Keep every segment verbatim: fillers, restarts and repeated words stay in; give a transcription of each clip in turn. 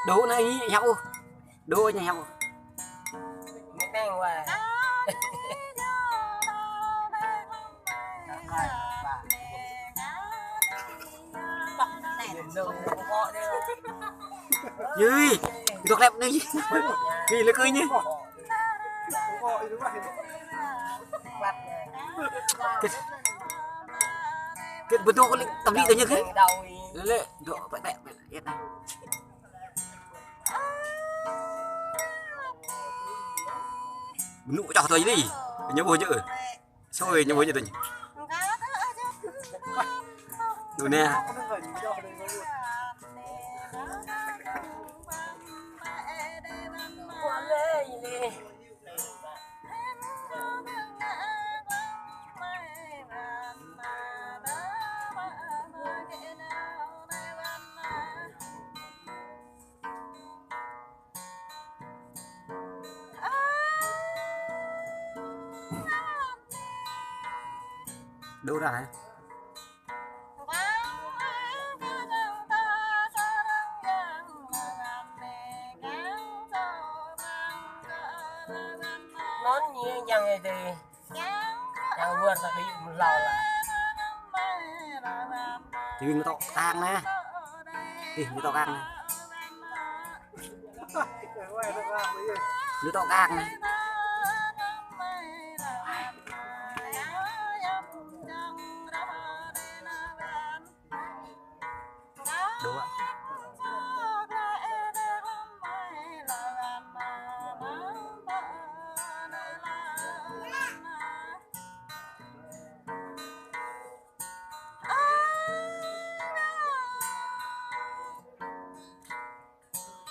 Đủ này, nhậu. Đùa nha, nhậu. Yui, itu klep nih. Nih, lekui nih. Kit, kit betul kali, tapi tanya ke? Lele, dok, pek, pek, pek, ya, nah. Bơnŭ čoh tui đi. Ñu ƀuh jơ̆. Sui ñu ƀuh jơ̆ tui. Tui nè. Đủ rồi hả? Nón nhẹ nhàng này thì nhàng vừa là cái mưa lao là. Thì mình tọt tang nè. Thì mình tọt tang nè. Ñu tŏ kang anai. Dua.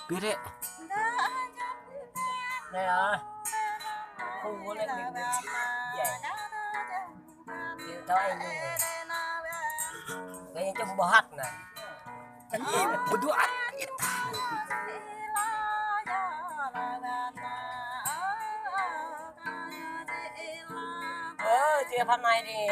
Biết đấy. Đây à. Không muốn lại mình vậy. Thì thôi anh. Cái chung bò hắt nè. Cái gì mà bự đuổi. Ờ, chia phần này đi.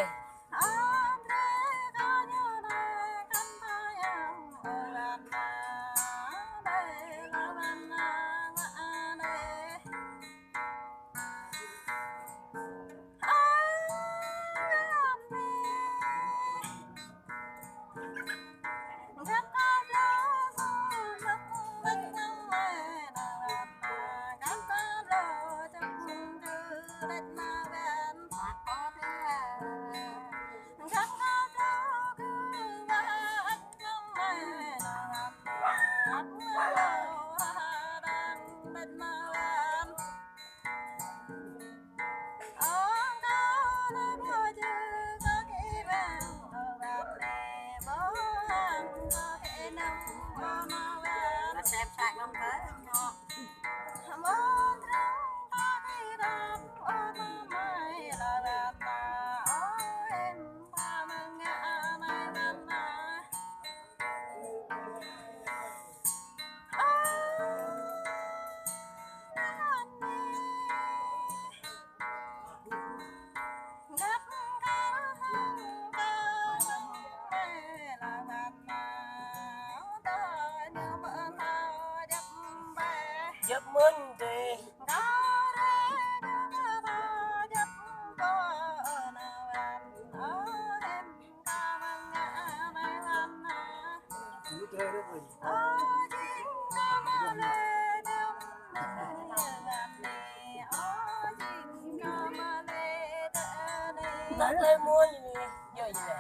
Djop mơ̆n tui. Nă lơi mơ̆n, yơh yơh.